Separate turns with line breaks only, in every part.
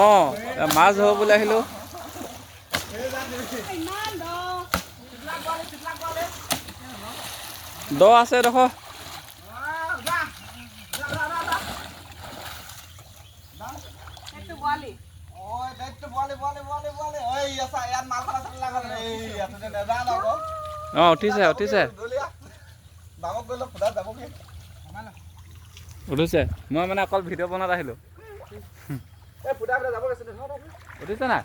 অঁ, মাছ ধৰিব বুলি আহিলোঁ। দ আছে এডোখৰ। অঁ, উঠিছে উঠিছে উঠিছে। মই মানে অকল ভিডিঅ' বনাত আহিলোঁ। উঠিছে নাই?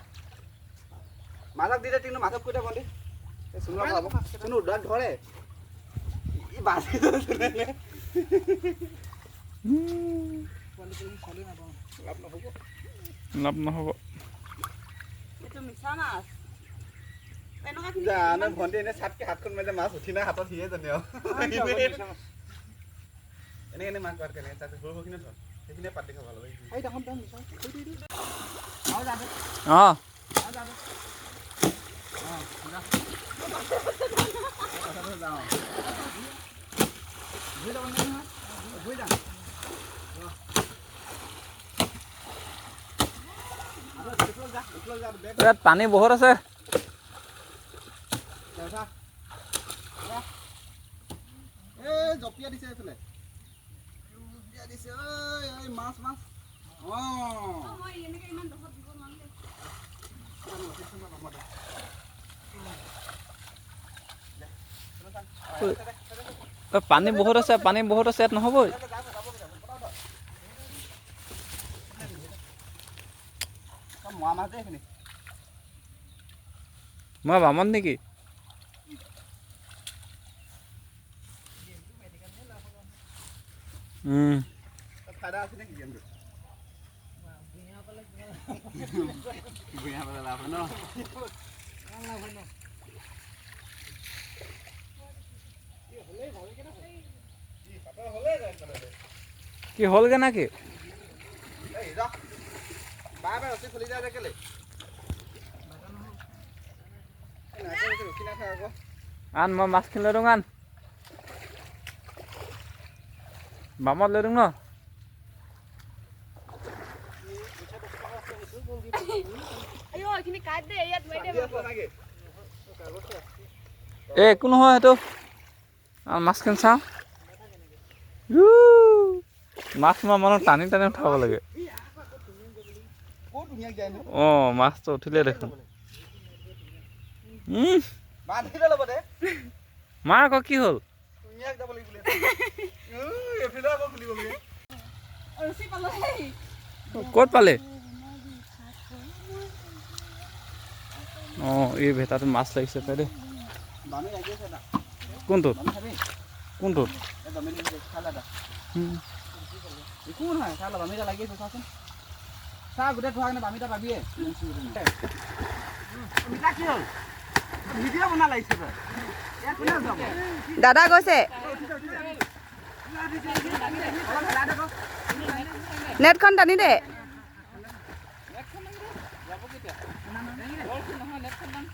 মাছক দি দে টিনু, মাছক কৈ দে বন্দি। চুনু ধৰে।
লাভ নহ'ব।
জানো ভণ্টি এনে চাটকে হাতখন মাৰি মাছ উঠি নাই হাতত, সিয়ে জানে আৰু। এনে এনে মাছ পাত কেনেকে চাটকে সৰু সৰুখিনি ধৰ, সেইখিনিয়ে পাত দি খাব লাগিব।
অঁ, ইয়াত পানী বহুত আছে।
জপিয়া দিছে এইফালে, দিছে মাছ মাছ।
অঁ, পানী বহুত আছে, পানী বহুত আছে, ইয়াত নহ'বই। মই বামত নেকি? কি হ'লগে নাকি? আন, মই মাছখিনি লৈ দিওঁ, আন বামত লৈ দিওঁ ন। এ একো নহয়, সেইটো মাছখিনি চাওঁ। মাছ মই মানুহ টানি টানি উঠাব লাগে। অঁ, মাছটো উঠিলে দেখোন। মা আকৌ কি হ'ল? ক'ত পালে? অঁ, এই ভেটাটোত মাছ লাগিছে পাই দেই। কোনটোত? কোনটোত?
একো নহয়, চাই ল, বামীটা লাগি আছে, চাচোন। চা, গোটেই থোৱা কাৰণে বামীটা পাবিয়ে। কি হ'ল? ভিডিঅ' বনা লাগিছে।
দাদা গৈছে, নেটখন টানি দে।
নেটখন দাং।